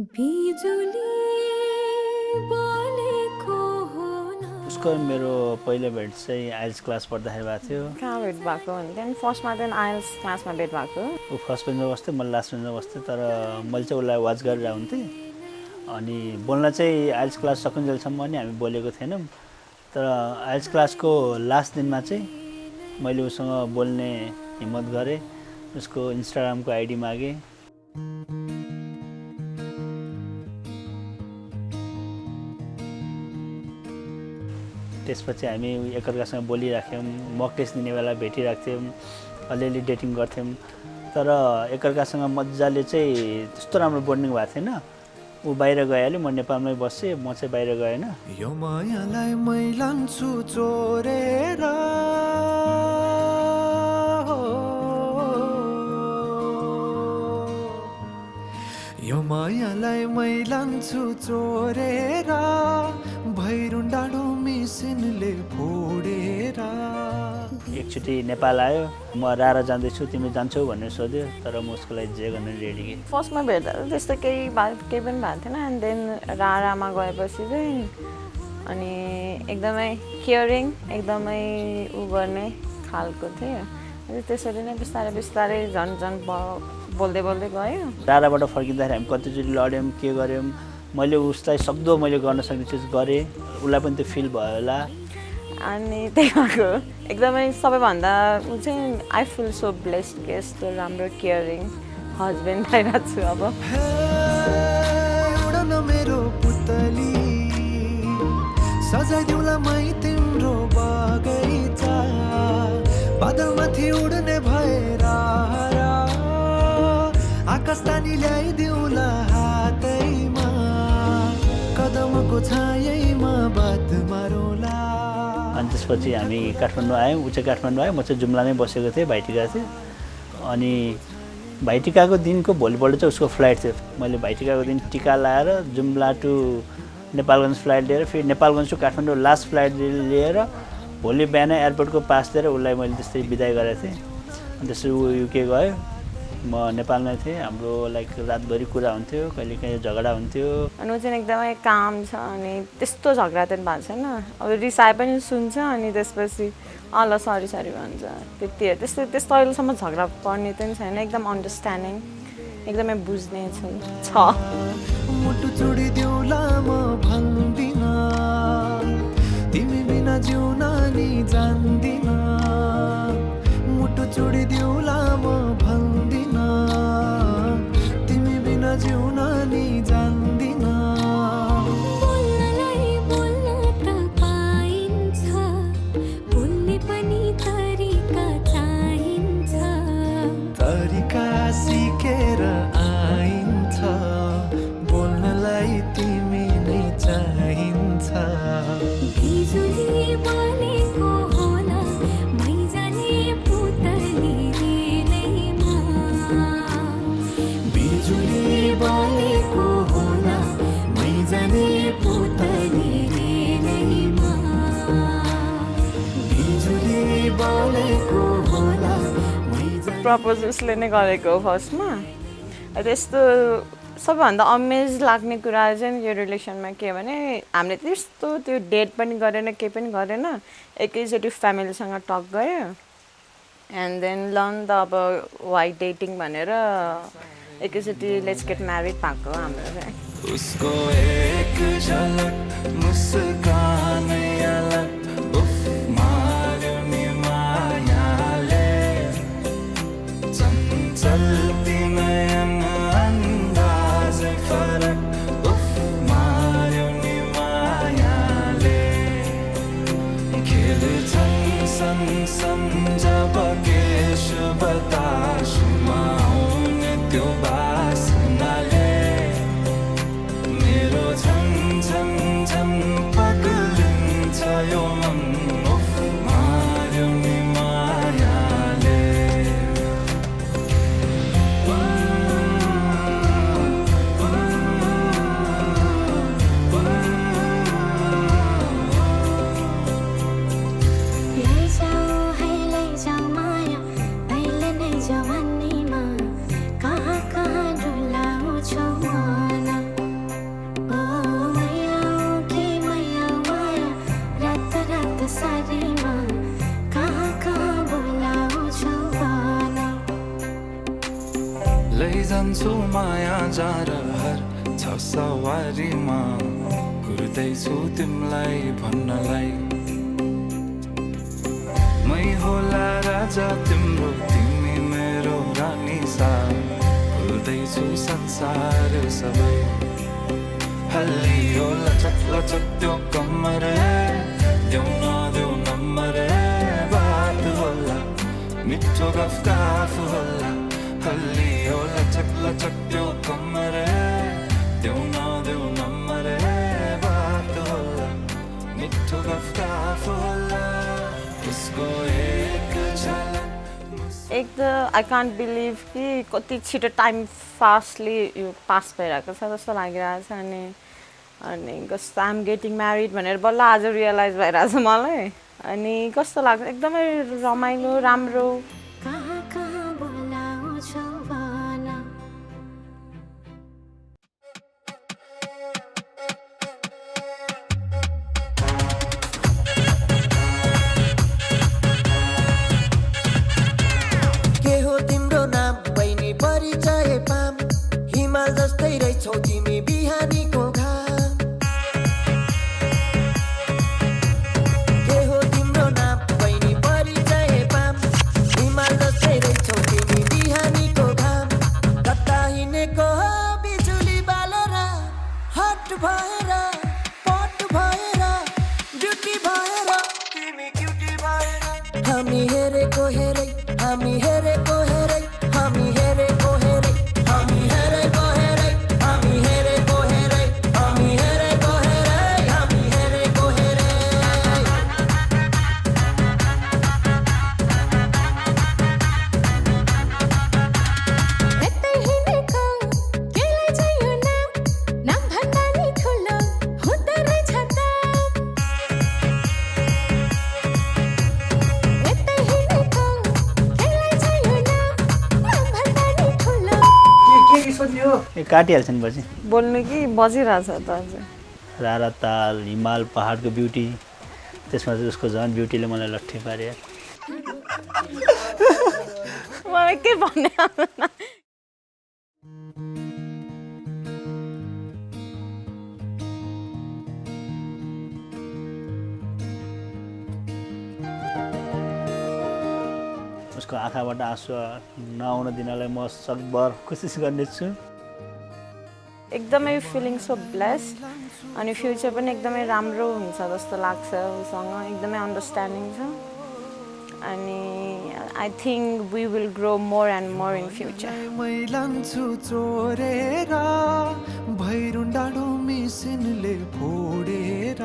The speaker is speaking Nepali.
बिजुली बलेको होला। उसको मेरो पहिलो भेट चाहिँ आइल्स क्लास पढ्दाखेरि भएको थियो। कहाँ भेट भएको भने त्यहाँदेखि फर्स्टमा चाहिँ आइल्स क्लासमा भेट भएको। ऊ फर्स्ट बेन्चमा बस्थ्यो, मैले लास्ट बेन्चमा बस्थेँ। तर मैले चाहिँ उसलाई वाच गरेर हुन्थेँ। अनि बोल्न चाहिँ आइल्स क्लास सकुन्जेलसम्म पनि हामी बोलेको थिएनौँ। तर आइल्स क्लासको लास्ट दिनमा चाहिँ मैले उसँग बोल्ने हिम्मत गरेँ। उसको इन्स्टाग्रामको आइडी मागेँ। त्यसपछि हामी एकअर्कासँग बोलिराख्यौँ, मक टेस्ट दिने बेला भेटिराख्थ्यौँ, अलिअलि डेटिङ गर्थ्यौँ। तर एकअर्कासँग मजाले चाहिँ त्यस्तो राम्रो बोन्डिङ भएको थिएन। ऊ बाहिर गइहाल्यो, म नेपालमै बसेँ, म चाहिँ बाहिर गएन। यो मायालाई मै लान्छु चोरेर, यो मायालाई मै लान्छु चोरेर, भैरुन डाँडो मिसिनले फोडेर। एकचोटि नेपाल आयो, म रारा जाँदैछु, तिमी जान्छौ भनेर सोध्यो। तर म उसको लागि जे गर्न रेडी कि। फर्स्टमा भेट्दा त्यस्तो केही पनि भएको थिएन। एन्ड देन रारामा गएपछि चाहिँ अनि एकदमै केयरिङ, एकदमै उ गर्ने खालको थियो। अनि त्यसरी नै बिस्तारै बिस्तारै झन् झन् बोल्दै बोल्दै गयो। राराबाट फर्किँदाखेरि हामी कतिचोटि लड्यौँ, के गऱ्यौँ। मैले उसलाई सक्दो मैले गर्न सक्ने चिज गरेँ, उसलाई पनि त्यो फिल भयो होला। अनि त्यही भएको एकदमै सबैभन्दा ऊ चाहिँ आई फिल सो ब्लेस्ड कि यस्तो राम्रो केयरिङ हस्बेन्ड पाइरहेको छु। अब उडन मेरो पुतली, सजाइदिउँला मै तिम्रो बगैँचा, बादलमाथि उड्ने भएर आकाश तानी ल्याइदिउँला हातैमा, कदमको छायैमा बात मारौँला। अनि त्यसपछि हामी काठमाडौँ आयौँ। ऊ चाहिँ काठमाडौँ आयो, म चाहिँ जुम्लामै बसेको थिएँ, भाइटिका थियो। अनि भाइटिकाको दिनको भोलिपल्ट चाहिँ उसको फ्लाइट थियो। मैले भाइटिकाको दिन टिका लाएर जुम्ला टु नेपालगञ्ज फ्लाइट लिएर, फेरि Nepalgunj to Kathmandu last flight लिएर भोलि बिहान एयरपोर्टको पास दिएर उसलाई मैले त्यस्तै बिदाई गरेको थिएँ। अनि त्यसरी ऊ युके गयो, म नेपालमै थिएँ। हाम्रो लाइक रातभरि कुरा हुन्थ्यो, कहिले काहीँ झगडा हुन्थ्यो। अनि ऊ चाहिँ एकदमै काम छ अनि त्यस्तो झगडा चाहिँ भएको छैन। अब रिसाए पनि सुन्छ अनि त्यसपछि ल सरी सरी भन्छ, त्यति हो। त्यस्तो अहिलेसम्म झगडा पर्ने चाहिँ छैन। एकदम अन्डरस्ट्यान्डिङ, एकदमै बुझ्ने छ। मुटु छोडिदेऊला म भन्दिन, तिमी बिना जिउन नि जान्दिन। मुटु छोडिदेऊला म भन्दिन, तिमी बिना जिउन नि जान्दिन। बोल्नलाई बोल्न त पाइन्छ, बोल्ने पनि तरिका चाहिन्छ। तरिका सिकेर आइन्छ, बोल्नलाई तिमी नै चाहिन्छ। बिजुली बलेको होला, मै जाने पुतली रेलैमा। बिजुली बलेको होला, मै जाने पुतली रेलैमा। बिजुली बलेको होला, मै जाने। प्रपोज उसले नै गरेको हो फर्स्टमा। त्यस्तो सबैभन्दा अमेज लाग्ने कुरा चाहिँ यो रिलेसनमा के भने हामीले त्यस्तो त्यो डेट पनि गरेन, केही पनि गरेन। एकैचोटि फ्यामिलीसँग टक गयो। एन्ड देन लन त अब वाइ डेटिङ भनेर एकैचोटि लेट्स गेट म्यारिड भएको हो हाम्रो चाहिँ। उसको एक झलक मुस्कान अलग, उफ मार्यो नि मायाले, चञ्चल नयन अन्दाजै फरक, उफ मार्यो नि मायाले। खेल्छन् सन जब केश बतासमा आउने त्यो बासनाले, मेरो झन झन झन पग्लिन्छ यो मन, उफ मार्यो नि मायाले। लैजाऊ है लैजाऊ माया, अहिले नै जवानीमा, कहाँ कहाँ डुलाउँछौ मन। जान्छु माया जारहर छ सवारीमा कुर्दैछु तिमीलाई भन्नलाई मै होला राजा तिम्रो तिमी मेरो रानी सा भुल्दैछु संसार सबै हल्लियो लचक लचक त्यो कम्मर देऊ नदेऊ नम्बर बात होला मिठो गफ होला हल्लियो लचक लचक त्यो कम्मर देऊ नदेऊ नम्बर बात होला मिठो गफ होला उसको एक झलक एक त आई कान्ट बिलिभ कि कति छिटो टाइम फास्टली यो पास भइरहेको छ जस्तो लागिरहेको छ अनि कस्तो आइम गेटिङ म्यारिड भनेर बल्ल आज रियलाइज भइरहेछ मलाई अनि कस्तो लाग्छ एकदमै रमाइलो राम्रो कहाँ कहाँ बोलाउँछौ भन के हो तिम्रो नाम बहिनी परिचय पाम हिमाल जस्तै रहेछौ तिमी बिहानीको घाम के हो तिम्रो नाम बहिनी परिचय पाम हिमाल जस्तै रहेछौ तिमी बिहानीको घाम कता हिँडेको हो बिजुली बालेर हट भएर पट भएर ब्युटी भएर तिमी क्युटी भएर हामी हेरेको हेरै हामी हेरेको हेरै हामी हेरेको हेरै हामी हेरेको हेरै हामी हेरेको हेरै हामी हेरेको हेरै हामी हेरेको हेरै यतै हिँडेको केलाई चाहिँ यो नाम भन्दा नि ठुलो हुँदो रहेछ त यतै हिँडेको केलाई चाहिँ यो नाम भन्दा नि ठुलो ए काटिहाल्छ नि पछि बोल्नु कि बजिरहेछ त अझै रारा ताल हिमाल पहाडको ब्युटी त्यसमा चाहिँ उसको झन् ब्युटीले मलाई लट्ठे पारे मलाई के भन्ने आउँदैन उसको आँखाबाट आँसु नआउन दिनलाई म सकभर कोसिस गर्नेछु एकदमै फिलिङ सो ब्लेस्ड अनि फ्युचर पनि एकदमै राम्रो हुन्छ जस्तो लाग्छ उसँग एकदमै अन्डरस्ट्यान्डिङ छ अनि I think we will grow more and more in future मै लान्छु चोरेर भैरुन डाँडो मिसिनले फोडेर